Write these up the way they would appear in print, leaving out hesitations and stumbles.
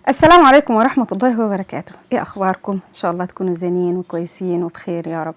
السلام عليكم ورحمة الله وبركاته. ايه اخباركم؟ ان شاء الله تكونوا زينين وكويسين وبخير يا رب.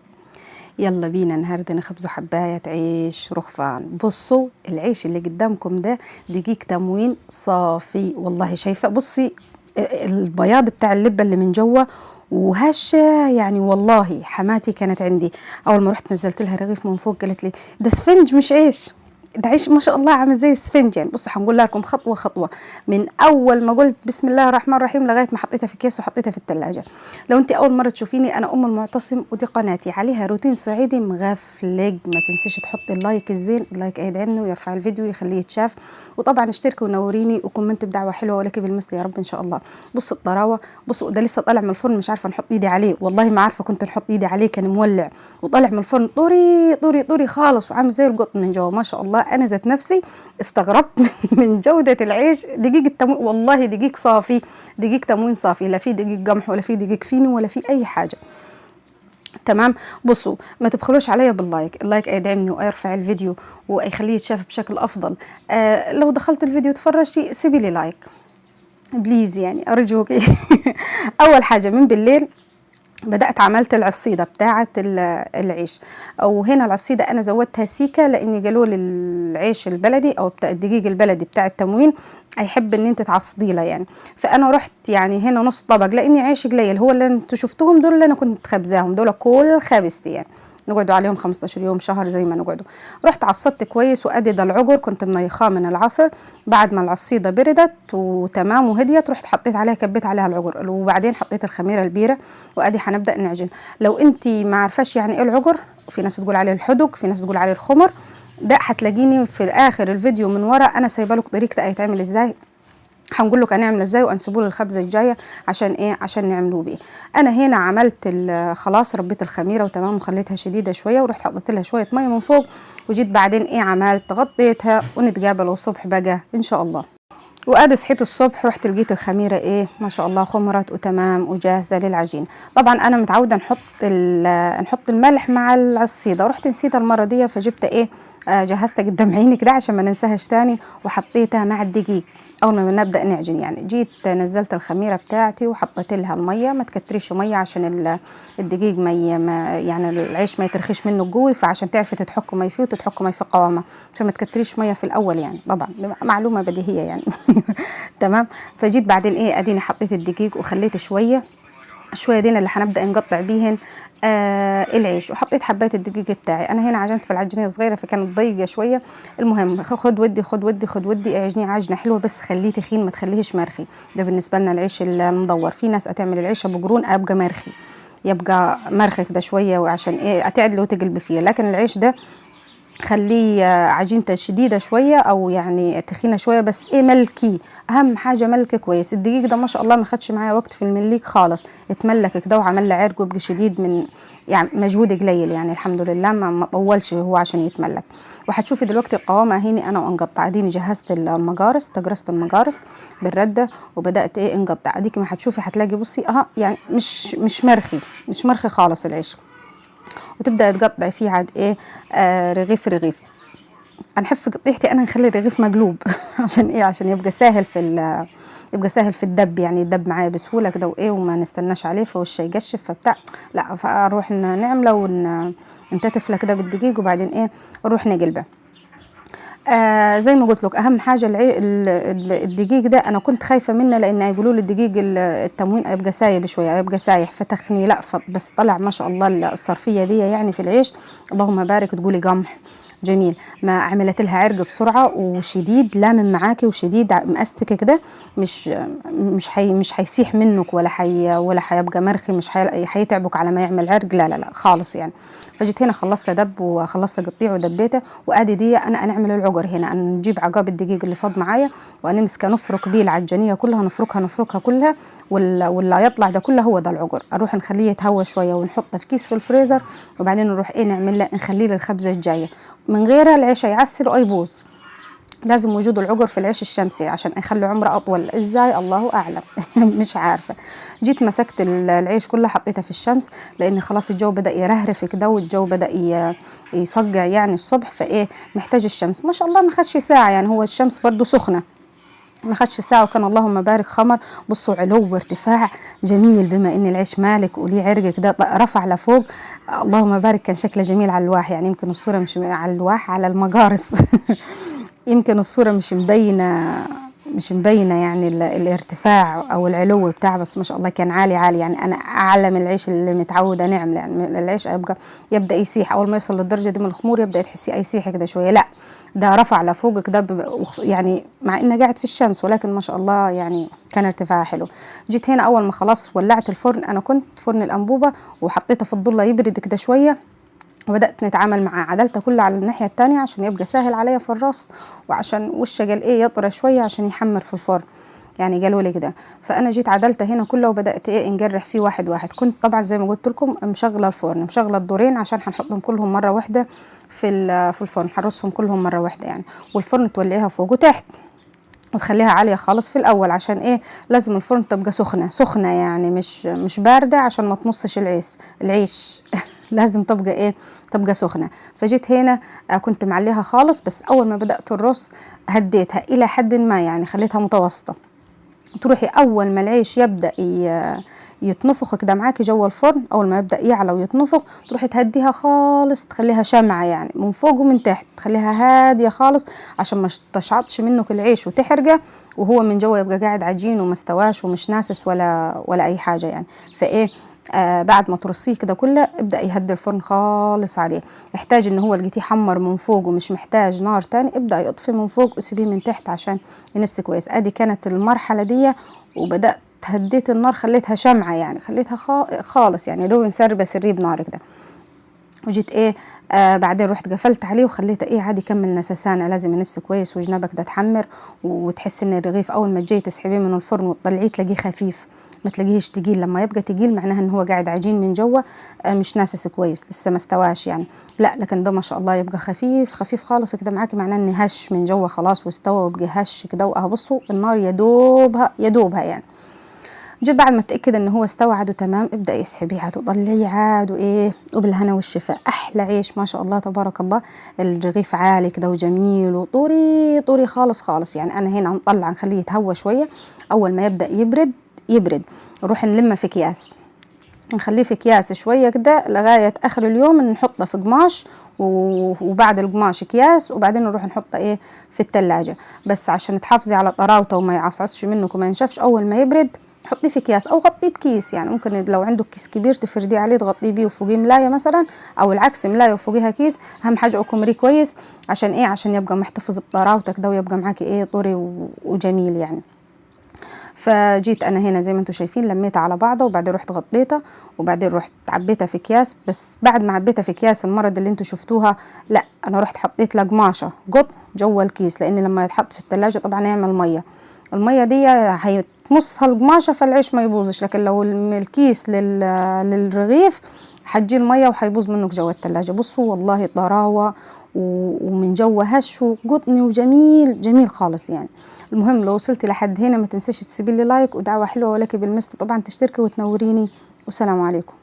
يلا بينا النهارده نخبزوا حباية عيش رخفان. بصوا العيش اللي قدامكم ده دقيق تموين صافي، والله شايفة، بصي البياض بتاع اللبة اللي من جوه وهشة، يعني والله حماتي كانت عندي اول ما رحت نزلت لها رغيف من فوق قالت لي ده سفنج مش عيش، ده عيش ما شاء الله عامل زي السفنج. يعني بصوا هنقول لكم خطوة خطوة من اول ما قلت بسم الله الرحمن الرحيم لغاية ما حطيتها في كيس وحطيتها في الثلاجة. لو انت اول مرة تشوفيني، انا ام المعتصم ودي قناتي عليها روتين صعيدي مغفلج. ما تنسيش تحطي ال like الزين، ال like يدعمني ويرفع الفيديو ويخليه يتشاف، وطبعا اشتركي ونوريني و comment بدعوة حلوة ولك بالمثل يا رب ان شاء الله. بصوا الطراوه، بصوا ده لسه طالع من الفرن، مش عارفه نحط ايدي عليه، والله ما عارفه كنت نحط ايدي عليه، كان مولع وطالع من الفرن طري طري طري خالص وعامل زي القطن من جوه ما شاء الله. انا ذات نفسي استغربت من جودة العيش. دقيق التموين والله دقيق صافي، دقيق تموين صافي، لا في دقيق قمح ولا في دقيق فينو ولا في اي حاجة. تمام. بصوا ما تبخلوش عليا بال like، ال like يدعمني ويرفع الفيديو ويخليه يتشاف بشكل افضل. لو دخلت الفيديو تفرجتي سيبي لي like please، يعني ارجوكي. اول حاجة من بالليل بدأت عملت العصيدة بتاعة العيش، وهنا العصيدة أنا زودتها سيكة لأن قالوا لي العيش البلدي أو بتاع الدقيق البلدي بتاع التموين هيحب إن أنت تعصدي له يعني. فأنا رحت يعني هنا نص طبق لأني عيش قليل، هو اللي أنتوا شفتوهم دول اللي أنا كنت خبزاهم دول كل خبزتي، يعني نقعدوا عليهم 15 يوم شهر زي ما نقعدوا. رحت عصدت كويس وادي ده العجر كنت منيخاه من العصر. بعد ما العصيده بردت وتمام وهديت رحت حطيت عليها، كبيت عليها العجر، وبعدين حطيت الخميره البيره، وادي هنبدا نعجن. لو انت ما عارفاش يعني ايه العجر، في ناس تقول عليه الحدق، في ناس تقول عليه الخمر، ده هتلاقيني في اخر الفيديو من ورا انا سايبه لك طريقه هيتعمل ازاي، هنقول لك هنعمل ازاي وانسبوه للخبزه الجاية عشان ايه، عشان نعملوه بيه. انا هنا عملت خلاص ربيت الخميره وتمام وخليتها شديدة شوية، ورحت حطيت لها شوية مية من فوق، وجيت بعدين ايه عملت غطيتها، ونتقابل الصبح بقى ان شاء الله. وادي صحيت الصبح رحت لقيت الخميره ايه ما شاء الله خمرت وتمام وجاهزة للعجين. طبعا انا متعوده نحط الملح مع العصيده، رحت نسيتها المرة دي فجبت ايه جهزتها قدام عيني كده عشان ما ننساهاش تاني، وحطيتها مع الدقيق اول ما بنبدا نعجن. يعني جيت نزلت الخميره بتاعتي وحطيت لها المية، ما تكتريش مية عشان الدقيق ما يعني العيش ما يترخيش منه قوي، فعشان تعرفي تتحكمي فيه وتتحكمي في قوامه، فما تكتريش مية في الاول يعني، طبعا معلومة بديهية يعني. تمام. فجيت بعدين ايه اديني حطيت الدقيق وخليت شوية شوية دينا اللي هنبدا نقطع بيهن العيش، وحطيت حبايه الدقيق بتاعي. انا هنا عجنت في العجينة صغيرة فكانت ضيقه شوية. المهم خد ودي خد ودي خد ودي، اعجنيه عجنه حلوة بس خليه تخين ما تخليهش مرخي. ده بالنسبة لنا العيش المدور. في ناس هتعمل العيش ابو قرون ابقى مرخي، يبقى مرخي كده شوية، وعشان ايه هتعدله وتقلب فيه. لكن العيش ده خليه عجينته شديدة شوية او يعني تخينة شوية، بس ايه ملكي، اهم حاجة ملك كويس. الدقيق ده ما شاء الله ما خدش معايا وقت في المليك خالص، اتملك كده وعمل له عرق وبقى شديد من يعني مجهود قليل يعني الحمد لله ما طولش هو عشان يتملك. وهتشوفي دلوقتي القوامة اهيني انا وانقطع. اديني جهزت المجارس، تجرست المجارس بالرده وبدات ايه انقطع. اديكي ما هتشوفي هتلاقي بصي اها يعني مش مرخي، مش مرخي خالص العيش. وتبدا تقطع فيه عاد ايه رغيف رغيف. هنحف قطيعتي انا نخلي الرغيف مقلوب عشان ايه، عشان يبقى ساهل في يبقى ساهل في الدب، يعني يدب معايا بسهولة كده وايه، وما نستناش عليه فوشه يقشف فبتاع، لا فاروح نعمله ونتتفله كده بالدقيق وبعدين ايه نروح نقلبه. زي ما قلت لك اهم حاجة الدقيق ده انا كنت خايفة منه، لان يقولوا لي الدقيق التموين هيبقى سايب شوية، هيبقى سايح فتخني، لا بس طلع ما شاء الله الصرفيه دي يعني في العيش اللهم بارك، تقولي قمح جميل. ما عملت لها عرق بسرعة وشديد لامم معاكي وشديد مأستك كده، مش هيسيح منك ولا ولا هيبقى مرخي، مش هيتعبك على ما يعمل عرق، لا لا لا خالص يعني. فجيت هنا خلصت دب وخلصت قطيع ودبيته، وادي دي انا نعمل العقر هنا. انا نجيب عقاب الدقيق اللي فاض معايا ونمسكه نفرك بيه العجانيه كلها، نفركها نفركها كلها، واللي يطلع ده كله هو ده العقر. اروح نخليه يتهوى شوية ونحطه في كيس في الفريزر، وبعدين نروح ايه نعمل له نخليه للخبزه الجاية. من غيرها العيش هيعسل ويبوظ. لازم وجود العقر في العيش الشمسي عشان يخلي عمره اطول. ازاي؟ الله اعلم. مش عارفه. جيت مسكت العيش كله حطيته في الشمس، لان خلاص الجو بدا يرهرف كده والجو بدا يصقع يعني الصبح، فايه محتاج الشمس. ما شاء الله ما خدش ساعة يعني، هو الشمس برضو سخنة. ما خدش ساعة وكان اللهم بارك خمر. بصوا علو وارتفاع جميل، بما ان العيش مالك وليه عرق كده رفع لفوق، اللهم بارك، كان شكله جميل على الواح. يعني يمكن الصورة مش على الواح، على المجارس يمكن الصورة مش مبينة، مش مبينة يعني الارتفاع او العلو بتاعه، بس ما شاء الله كان عالي عالي. يعني انا اعلى من العيش اللي متعوده نعمله، يعني العيش يبدا يسيح اول ما يوصل للدرجة دي من الخمور، يبدا تحسيه يسيح كده شوية، لا ده رفع لفوق كده يعني مع انه قاعد في الشمس، ولكن ما شاء الله يعني كان ارتفاعه حلو. جيت هنا اول ما خلاص ولعت الفرن، انا كنت فرن الانبوبة وحطيته في الضله يبرد كده شوية، وبدأت نتعامل مع عدلته كلها على الناحية التانية عشان يبقى سهل عليا في الرص، وعشان وشه قال ايه يطرى شوية عشان يحمر في الفرن، يعني قالوا لي كده. فأنا جيت عدلته هنا كله وبدأت ايه نجرح فيه واحد واحد. كنت طبعا زي ما قلت لكم مشغلة الفرن، مشغلة الدورين عشان هنحطهم كلهم مرة واحدة في الفرن، هنرصهم كلهم مرة واحدة يعني. والفرن تولعيها فوق وتحت وتخليها عالية خالص في الأول، عشان إيه لازم الفرن تبقى سخنة سخنة، يعني مش باردة عشان ما تمصش العيش لازم تبقى إيه تبقى سخنة. فجيت هنا كنت معليها خالص، بس أول ما بدأت الرص هديتها إلى حد ما، يعني خليتها متوسطة. تروحي أول ما العيش يبدأ يتنفخ كده معاكي جوه الفرن، أول ما يبدأ يعلى ويتنفخ تروحي تهديها خالص، تخليها شمعة يعني من فوق ومن تحت، تخليها هادية خالص عشان ما تشعطش منك العيش وتحرقه، وهو من جوه يبقى قاعد عجين وما استواش ومش ناسس ولا أي حاجة يعني. فإيه بعد ما ترصيه كده كله ابدأ يهدي الفرن خالص عليه. احتاج ان هو لقيتيه حمر من فوق ومش محتاج نار تاني، ابدأ يطفي من فوق وسيبيه من تحت عشان ينسي كويس. ادي كانت المرحلة دي، وبدأت هديت النار خليتها شمعة يعني، خليتها خالص يعني دوب مسربة سريب نار كده. وجيت ايه بعدين رحت قفلت عليه وخليته ايه عادي يكمل نسسانه، لازم ينس كويس وجنبك ده تحمر، وتحس ان الرغيف اول ما تجي تسحبيه من الفرن وتطلعيه تلاقيه خفيف، ما تلاقيهش تقيل. لما يبقى تقيل معناها ان هو قاعد عجين من جوه، مش ناسس كويس لسه ما استواش يعني. لا لكن ده ما شاء الله يبقى خفيف خفيف خالص كده معاكي، معناه ان هش من جوه خلاص واستوى وبقى هش كده. واهو بصوا النار يدوبها يدوبها يعني. جيت بعد ما اتاكد ان هو استوى عادة تمام، ابدا اسحبيه عاد وطلعيه عاد وايه، وبالهنا والشفاء. احلى عيش ما شاء الله تبارك الله، الرغيف عالي كده وجميل وطري طري خالص خالص يعني. انا هنا هنطلع نخليه يتهوى شوية، اول ما يبدا يبرد نروح نلمه في اكياس، نخليه في اكياس شوية كده لغاية اخر اليوم، نحطه في قماش وبعد القماش اكياس، وبعدين نروح نحطه ايه في الثلاجة، بس عشان تحافظي على طراوته وما يعصعصش منك وما ينشفش. اول ما يبرد حطيه في اكياس او غطيه بكيس، يعني ممكن لو عندك كيس كبير تفرديه عليه تغطيه بيه وفوقيه ملايه مثلا، او العكس ملايه وفوقيها كيس. اهم حاجة اكمريه كويس عشان ايه، عشان يبقى محتفظ بطراوتك ده ويبقى معاكي ايه طري وجميل يعني. فجيت انا هنا زي ما انتم شايفين لميتها على بعضه، وبعدين رحت غطيتها، وبعدين رحت عبيتها في اكياس. بس بعد ما عبيتها في اكياس المرض اللي انتم شفتوها، لا انا رحت حطيت لها قماشة قطن جوه الكيس، لان لما يتحط في الثلاجة طبعا يعمل مية، المية دي هيتمصها القماشه فالعيش ما يبوظش، لكن لو من الكيس للرغيف هتجي المية وهيبوظ منك جوه الثلاجة. بصوا والله طراوه ومن جوه هش وقطني وجميل جميل خالص يعني. المهم لو وصلتي لحد هنا ما تنسيش تسيبي لي لايك ودعوة حلوة ولك بالمثل، طبعا تشتركي وتنوريني، والسلام عليكم.